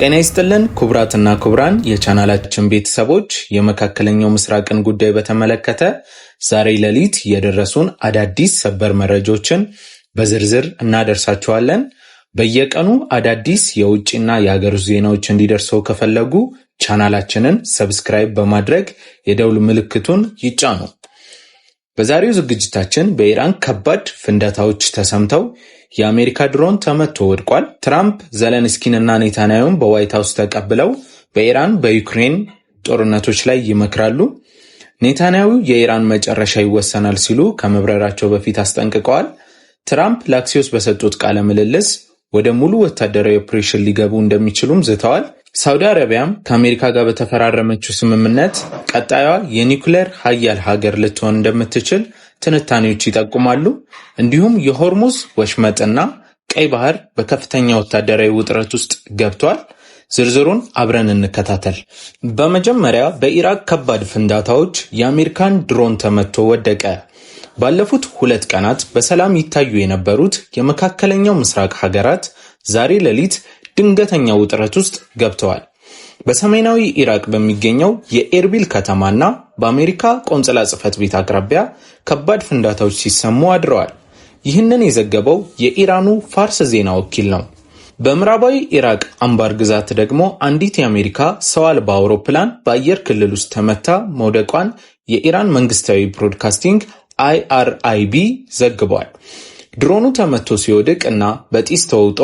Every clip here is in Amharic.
ጤና ይስጥልን ክቡራትና ክቡራን የቻናላችን ቤተሰቦች፣ የመካከለኛው ምስራቅን ጉዳይ በተመለከተ ዛሬ ሌሊት የደረሱን አዳዲስ ሰበር መረጃዎችን በዝርዝር እናደርሳችኋለን። በየቀኑ አዳዲስ የውጭና የሀገር ውስጥ ዜናዎች እንዲደርሰው ከፈለጉ ቻናላችንን subscribe በማድረግ የደውል ምልክቱን ይጫኑ። በዛሬው ዝግጅታችን በኢራን ከባድ ፍንዳታዎች ተሰምተው የአሜሪካ ድሮን ተመቶ ወድቋል። ትራምፕ ዘለንስኪንና ኔታንያሁን በዋይት ሀውስ ተቀብለው በኢራን በዩክሬን ጦርነቶች ላይ ይመክራሉ። ኔታንያሁ የኢራን መጨረሻ ይወሰናል ሲሉ ከመብረራቸው በፊት አስጠንቅቀዋል። ትራምፕ ለአክሲዮስ በሰጡት ቃለ ምልልስ ወደ ሙሉ ወታደራዊ ኦፕሬሽን ሊገቡ እንደሚችሉም ዝተዋል። ሳውዲ አረቢያም ከአሜሪካ ጋር በተፈራረመችው ስምምነት ቀጣዩዋ የኒውክሌር ሀያል ሀገር ልትሆን እንደምትችል ትንታኔዎች ይጠቁማሉ። እንዲሁም የሆርሙዝ ወሽመጥና ቀይ ባህር በከፍተኛ ወታደራዊ ውጥረት ውስጥ ገብቷል። ዝርዝሩን አብረን እንከታተል። በመጀመሪያ በኢራቅ ከባድ ፍንዳታዎች የአሜሪካን ድሮን ተመቶ ወደቀ። ባለፉት 2 ቀናት በሰላም ይታዩ የነበሩት የመካከለኛው ምስራቅ ሀገራት ዛሬ ሌሊት ድንገተኛ ውጥረት ውስጥ ገብተዋል። በሰሜናዊ ኢራቅ በሚገኘው የኤርቢል ከተማና በአሜሪካ ቆንጽላ ጽሕፈት ቤት አቅራቢያ ከባድ ፍንዳታዎች ሲሰሙ አድረዋል። ይህንን የዘገበው የኢራኑ ፋርስ ዜና ወኪል ነው። በምዕራባዊ ኢራቅ አንባር ግዛት ደግሞ አንዲት የአሜሪካ ሰው አልባ አውሮፕላን በአየር ክልል ውስጥ ተመታ መውደቋን የኢራን መንግስታዊ ብሮድካስቲንግ IRIB ዘግቧል። ድሮኑ ተመቶ ሲወድቅ እና በጢስ ተውጦ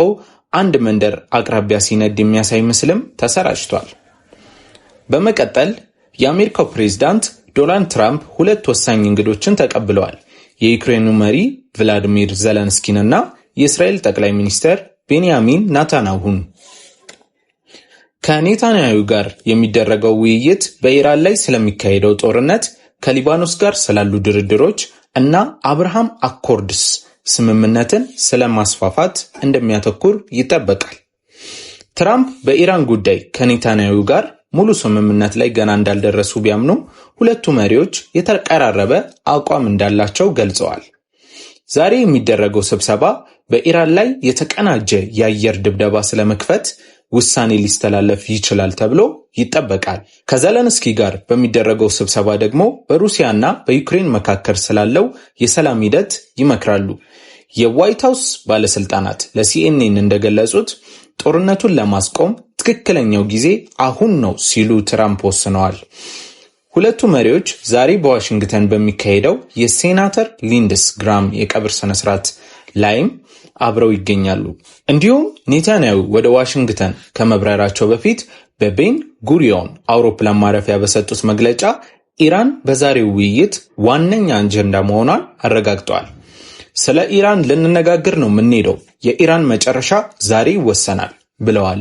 አንድ መንደር አቅራቢያ ሲነድ የሚያሳይ ምስልም ተሰራጭቷል። በመቀጠል የአሜሪካው ፕሬዝዳንት ዶናልድ ትራምፕ ሁለት ወሳኝ እንግዶችን ተቀብለዋል። የዩክሬኑ መሪ ቭላዲሚር ዘለንስኪን እና የእስራኤል ጠቅላይ ሚኒስትር ቤንያሚን ናታንያሁን። ከኔታንያሁ ጋር የሚደረገው ውይይት በኢራን ላይ ስለሚካሄደው ጦርነት፣ ከሊባኖስ ጋር ስላሉ ድርድሮች እና Abraham Accords ስምምነትን ስለማስፋፋት እንደሚያተኩር ይጠበቃል። ትራምፕ በኢራን ጉዳይ ከኔታንያሁ ጋር ሙሉ ስምምነት ላይ ገና እንዳልደረሱ ቢያምኑም ሁለቱ መሪዎች የተቀራረበ አቋም እንዳላቸው ገልጸዋል። ዛሬ የሚደረገው ስብሰባ በኢራን ላይ የተቀናጀ የአየር ድብደባ ስለመክፈት ውሳኔ ሊስተላለፍ ይችላል ተብሎ ይጠበቃል። ከዘለንስኪ ጋር በሚደረገው ስብሰባ ደግሞ በሩሲያና በዩክሬን መካከል ስላለው የሰላም ሂደት ይመክራሉ። የዋይት ሀውስ ባለስልጣናት ለሲኤንኤን እንደገለጹት ጦርነቱን ለማስቆም ትክክለኛው ጊዜ አሁን ነው ሲሉ ትራምፕ ወስነዋል። ሁለቱ መሪዎች ዛሬ በዋሽንግተን በሚካሄደው የሴናተር ሊንድስ ግራም የቀብር ስነስርዓት ላይም አብረው ይገኛሉ። እንዲሁም ኔታንያሁ ወደ ዋሽንግተን ከመብረራቸው በፊት በቤን ጉሪዮን አውሮፕላን ማረፊያ በሰጡት መግለጫ ኢራን በዛሬው ውይይት ዋነኛ አጀንዳ መሆኗን አረጋግጠዋል። ስለ ኢራን ልንነጋገር ነው የምንሄደው፣ የኢራን መጨረሻ ዛሬ ይወሰናል ብለዋል።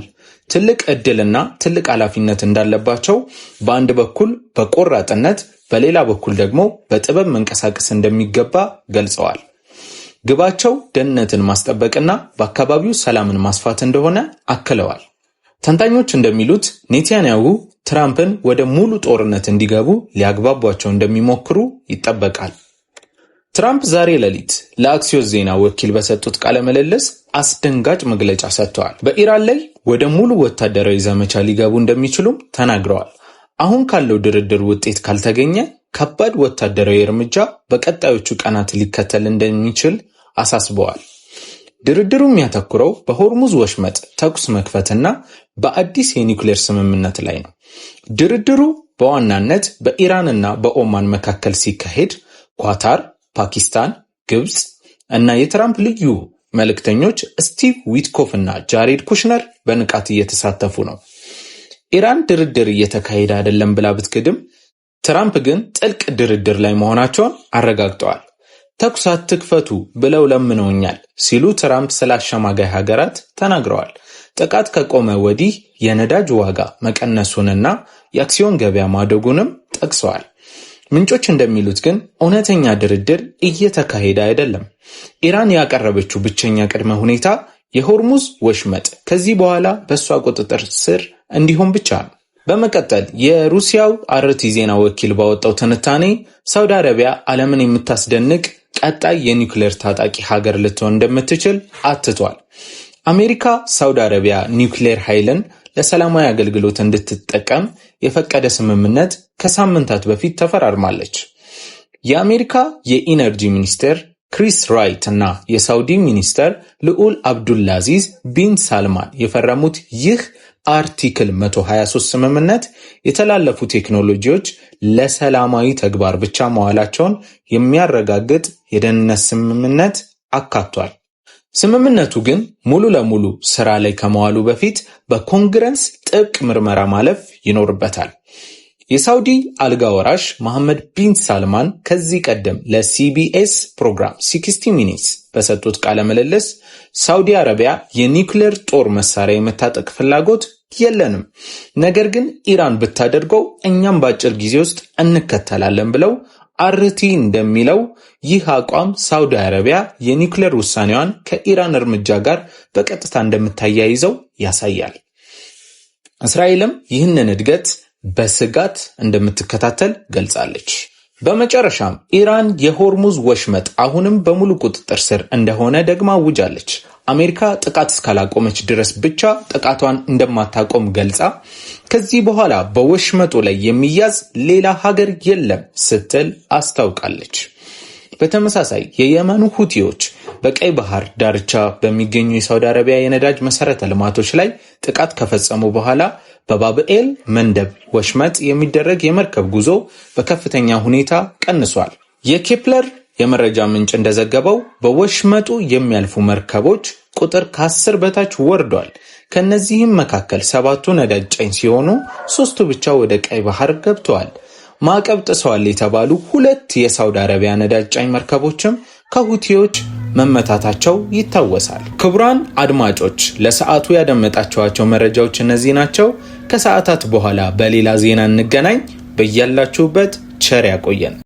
ትልቅ ዕድልና ትልቅ ኃላፊነት እንዳለባቸው በአንድ በኩል በቆራጥነት በሌላ በኩል ደግሞ በጥበብ መንቀሳቀስ እንደሚገባ ገልጸዋል። ግባቸው ደህንነትን ማስጠበቅና በአካባቢው ሰላምን ማስፋት እንደሆነ አክለዋል። ተንታኞች እንደሚሉት ኔታንያሁ ትራምፕን ወደ ሙሉ ጦርነት እንዲገቡ ሊያግባቧቸው እንደሚሞክሩ ይጠበቃል። ትራምፕ ዛሬ ሌሊት ለአክሲዮስ ዜና ወኪል በሰጡት ቃለ ምልልስ አስደንጋጭ መግለጫ ሰጥተዋል። በኢራን ላይ ወደ ሙሉ ወታደራዊ ዘመቻ ሊገቡ እንደሚችሉም ተናግረዋል። አሁን ካለው ድርድር ውጤት ካልተገኘ ከባድ ወታደራዊ እርምጃ በቀጣዮቹ ቀናት ሊከተል እንደሚችል አሳስበዋል። ድርድሩ የሚያተኩረው በሆርሙዝ ወሽመጥ ተኩስ መክፈትና በአዲስ የኒውክሌር ስምምነት ላይ ነው። ድርድሩ በዋናነት በኢራንና በኦማን መካከል ሲካሄድ ኳታር፣ ፓኪስታን፣ ግብፅ እና የትራምፕ ልዩ መልእክተኞች ስቲቭ ዊትኮፍ እና ጃሬድ ኩሽነር በንቃት እየተሳተፉ ነው። ኢራን ድርድር እየተካሄደ አይደለም ብላ ብትክድም ትራምፕ ግን ጥልቅ ድርድር ላይ መሆናቸውን አረጋግጠዋል። ተኩስ አትክፈቱ ብለው ለምነውኛል ሲሉ ትራምፕ ስለ አሸማጋይ ሀገራት ተናግረዋል። ጥቃት ከቆመ ወዲህ የነዳጅ ዋጋ መቀነሱንና የአክሲዮን ገበያ ማደጉንም ጠቅሰዋል። ምንጮች እንደሚሉት ግን እውነተኛ ድርድር እየተካሄደ አይደለም። ኢራን ያቀረበችው ብቸኛ ቅድመ ሁኔታ የሆርሙዝ ወሽመጥ ከዚህ በኋላ በእሷ ቁጥጥር ስር እንዲሆን ብቻ ነው። በመቀጠል የሩሲያው አርቲ ዜና ወኪል ባወጣው ትንታኔ ሳውዲ አረቢያ ዓለምን የምታስደንቅ ቀጣይ የኒውክሌር ታጣቂ ሀገር ልትሆን እንደምትችል አትቷል። አሜሪካ ሳውዲ አረቢያ ኒውክሌር ኃይልን ለሰላማዊ አገልግሎት እንድትጠቀም የፈቀደ ስምምነት ከሳምንታት በፊት ተፈራርማለች። የአሜሪካ የኢነርጂ ሚኒስቴር ክሪስ ራይት እና የሳውዲ ሚኒስተር ልዑል አብዱልአዚዝ ቢን ሳልማን የፈረሙት ይህ Article 123 ስምምነት የተላለፉ ቴክኖሎጂዎች ለሰላማዊ ተግባር ብቻ መዋላቸውን የሚያረጋግጥ የደህንነት ስምምነት አካቷል። ስምምነቱ ግን ሙሉ ለሙሉ ስራ ላይ ከመዋሉ በፊት በኮንግረስ ጥብቅ ምርመራ ማለፍ ይኖርበታል። የሳውዲ አልጋ ወራሽ መሐመድ ቢን ሳልማን ከዚህ ቀደም ለሲቢኤስ ፕሮግራም 60 Minutes በሰጡት ቃለ ምልልስ ሳውዲ አረቢያ የኒውክሌር ጦር መሳሪያ የመታጠቅ ፍላጎት የለንም፣ ነገር ግን ኢራን ብታደርገው እኛም በአጭር ጊዜ ውስጥ እንከተላለን ብለው አርቲ እንደሚለው ይህ አቋም ሳውዲ አረቢያ የኒውክሌር ውሳኔዋን ከኢራን እርምጃ ጋር በቀጥታ እንደምታያይዘው ያሳያል። እስራኤልም ይህንን እድገት በስጋት እንደምትከታተል ገልጻለች። በመጨረሻም ኢራን የሆርሙዝ ወሽመጥ አሁንም በሙሉ ቁጥጥር ስር እንደሆነ ደግማ አውጃለች። አሜሪካ ጥቃት እስካላቆመች ድረስ ብቻ ጥቃቷን እንደማታቆም ገልጻ ከዚህ በኋላ በወሽመጡ ላይ የሚያዝ ሌላ ሀገር የለም ስትል አስታውቃለች። በተመሳሳይ የየመኑ ሁቲዎች በቀይ ባህር ዳርቻ በሚገኙ የሳውዲ አረቢያ የነዳጅ መሰረተ ልማቶች ላይ ጥቃት ከፈጸሙ በኋላ በባብኤል መንደብ ወሽመጥ የሚደረግ የመርከብ ጉዞ በከፍተኛ ሁኔታ ቀንሷል። የኬፕለር የመረጃ ምንጭ እንደዘገበው በወሽመጡ የሚያልፉ መርከቦች ቁጥር ከ10 በታች ወርዷል። ከእነዚህም መካከል 7ቱ ነዳጅ ጫኝ ሲሆኑ 3ቱ ብቻ ወደ ቀይ ባህር ገብተዋል። ማዕቀብ ጥሰዋል የተባሉ 2 የሳውዲ አረቢያ ነዳጅ ጫኝ መርከቦችም ከሁቲዎች መመታታቸው ይታወሳል። ክቡራን አድማጮች ለሰዓቱ ያደመጣችኋቸው መረጃዎች እነዚህ ናቸው። ከሰዓታት በኋላ በሌላ ዜና እንገናኝ። በያላችሁበት ቸር ያቆየን።